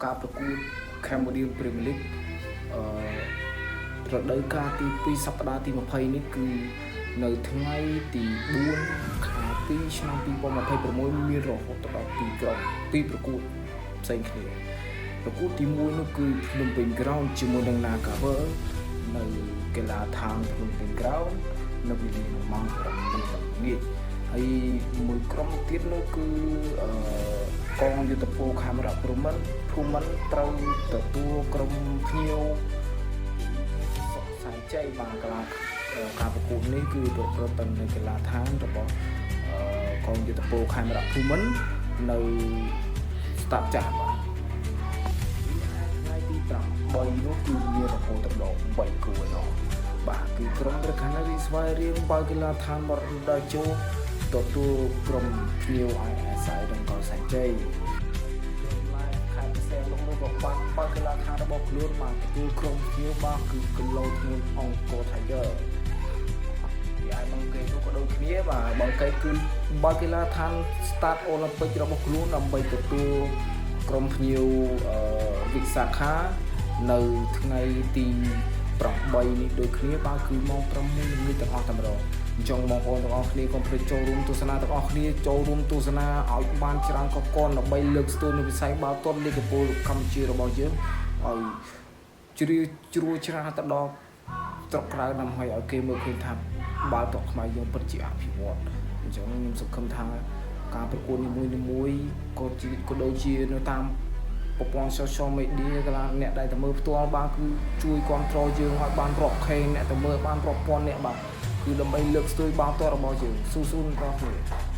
ការប្រកួត Cambodian Premier League រដូវកាលទី2សប្តាហ៍ទី20នេះគឺនៅថ្ងៃទី4ខែ2ឆ្នាំ2026មានរហូតដល់2ក្រុម2ប្រកួតផ្សេងគ្នាប្រកួតទី1នោះគឺភ្នំពេញ Crown ជាមួយនឹង Nagavel នៅកីឡាដ្ឋានភ្នំពេញ Crown នៅវេលាម៉ោង9ល្ងាចហើយមួយក្រុមទៀតនោះគឺកងយុទ្ធពលខេមរៈភូមិន្ទភូមិន្ទត្រូវទទួលក្រុមភ្ញៀវសុកសែនជ័យបានកីឡាការប្រកួតនេះគឺប្រព្រឹត្តទៅនៅកីឡាដ្ឋានរបស់កងយុទ្ធពលខេមរៈភូមិន្ទនៅស្តាប់ចាស់បាទថ្ងៃទី8នោះគឺមានរហូតដល់3គូឯណោះបាទគឺក្រុមរខានារីស្វាយរៀងបើកីឡាដ្ឋានបរដល់ចូលទទួលក្រុមភ្ញៀវ ISI ដង្កោសែនជ័យក្រុមឡាយខេត្តពិសេសលោកនោះក៏បានបើកីឡាដ្ឋានរបស់ខ្លួនបានទទួលក្រុមភ្ញៀវបាទគឺគីឡូធ្ងន់អង្គរ Tiger ពីឯបង្គីនោះក៏ដូចគ្នាបាទបង្គីគឺបើកីឡាដ្ឋាន Stade Olympic របស់ខ្លួនដើម្បីទទួលក្រុមភ្ញៀវវិសាខានៅថ្ងៃទី8នេះដូចគ្នាបាទគឺម៉ោង6ល្ងាចទាំងអស់តែម្ដងអញ្ចឹងបងប្អូនទាំងអស់គ្នាកុំភ្លេចចូលរួមទស្សនាទាំងអស់គ្នាចូលរួមទស្សនាឲ្យបានច្រើនកកនដើម្បីលើកស្ទួយនៅវិស័យបាល់ទាត់លីកាពូលកម្ពុជារបស់យើងឲ្យជ្រាជ្រួច្រាទៅដល់ស្រុកក្រៅដើម្បីឲ្យគេមើលឃើញថាបាល់ទាត់ខ្មែរយើងពិតជាអភិវឌ្ឍអញ្ចឹងខ្ញុំសង្ឃឹមថាការប្រកួតនីមួយៗក៏ជាក៏ដូចជានៅតាមប្រព័ន្ធ social media កន្លងអ្នកដែលទៅមើលផ្ទាល់បាទគឺជួយគ្រប់គ្រងយើងឲ្យបានរាប់ខេអ្នកទៅមើលបានរាប់ពាន់អ្នកបាទគឺដើម្បីលើកស្ទួយបាល់ទាត់របស់យើងស៊ូៗទាំងអស់គ្នា។